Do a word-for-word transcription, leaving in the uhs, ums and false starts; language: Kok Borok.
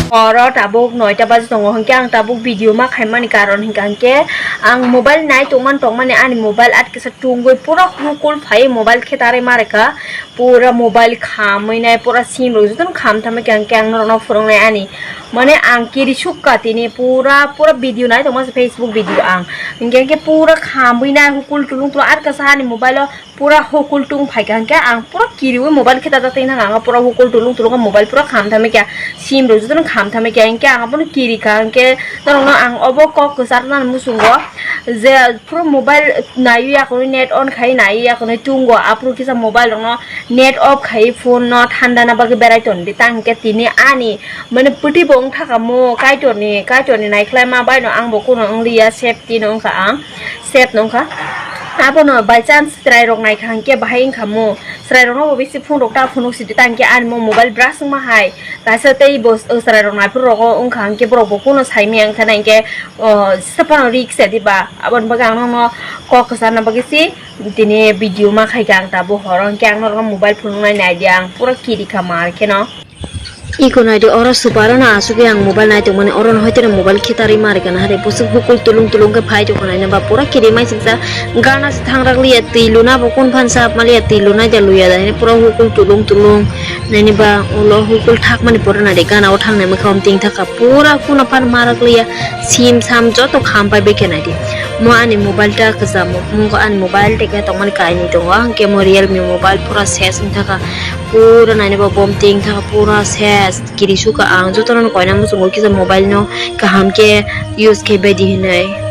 Oro tabuk noita baji tongo, hinkhe ang tabuk video ma khaimani karon hinkha hinkhe ang mobile nai tongmani tongmani ani mobile atkisa tungwi pura hukul phai mobile khe tarwi ma rwkha, pura mobile khamwi nai pura sim rok jotono kham thamwi kha hinkhe ang norokno phwrwngnai ani mane ang kiri sukha tini pura pura video nai tongma se Facebook video ang hinkhe hinkhe pura khamwi nai hukul tulung tulung atkisa ani mobile o pura hukul tung phaikha hinkhe ang pura kiriwi mobile khe tatatwi nang ang pura hukul tulung tulung mobile pura kham thamwi kha sim rok jotono kham thamwi kha hinkhe ang abono kirikha hinkhe norokno ang obo kok kwcharnani muchungo je pura mobile naiwi yakunwi net on khai naiwi yakunwi tungo aphuru kisa mobile rokno net off khai phone no thanda na bagwi berai tongdi tang hinkhe tini ani mane pwtwi bo wngthaka mo kaitorni kaitorni naikhlaima baino ang bo kuno wngliya safety no wngkha ang. Sep nungkha. Abono by chance chwrairok naikha hinkhe bahai wngkha mo. Chwrairokno bo bisi phone rok ta phunuk sidi ta hinkhe ani mo mobile brush wngma hai. Kaisa tei bo chwrairok naiphuru rogo wngkha hinkhe borok bo kuno saimaya wngkha na hinkhe, o, sisa phano risk ya diba. Aboni bagwi ang nokno kok kwcharna bagwi si tini video ma khaikha ang tabuk horo hinkhe ang norokno mobile phunuknai naidi ang pura kirikha mar kheno. Iko naidi oro super no asugwi ang mobile nai tongmani oro no hoiteno mobile khitarwi ma rwkha nahari bwswk hukul tulung tulung khe phai tongkha naina ba pura kiri mai singsa gana se thangrak liya twi luna bo kun phan sap maliya twi luna ja luya da pura hukul tulung tulung naina ba ulo hukul thakmani pura naidi gana o thangnai mwkha om ting thaka pura kuna phan marak liya sim sam joto kham pai bekhe naidi mo ani mobile ta kwchamo mo ani mobile teke tongmani kainwi tongo hwnkhe mo realme mobile pura ses wng thaka. Pura naina ba bom ting thaka pura ses kiri sukha ang jotono koina muchungo kisa mobile no kaham khe use khe bedi hinwi.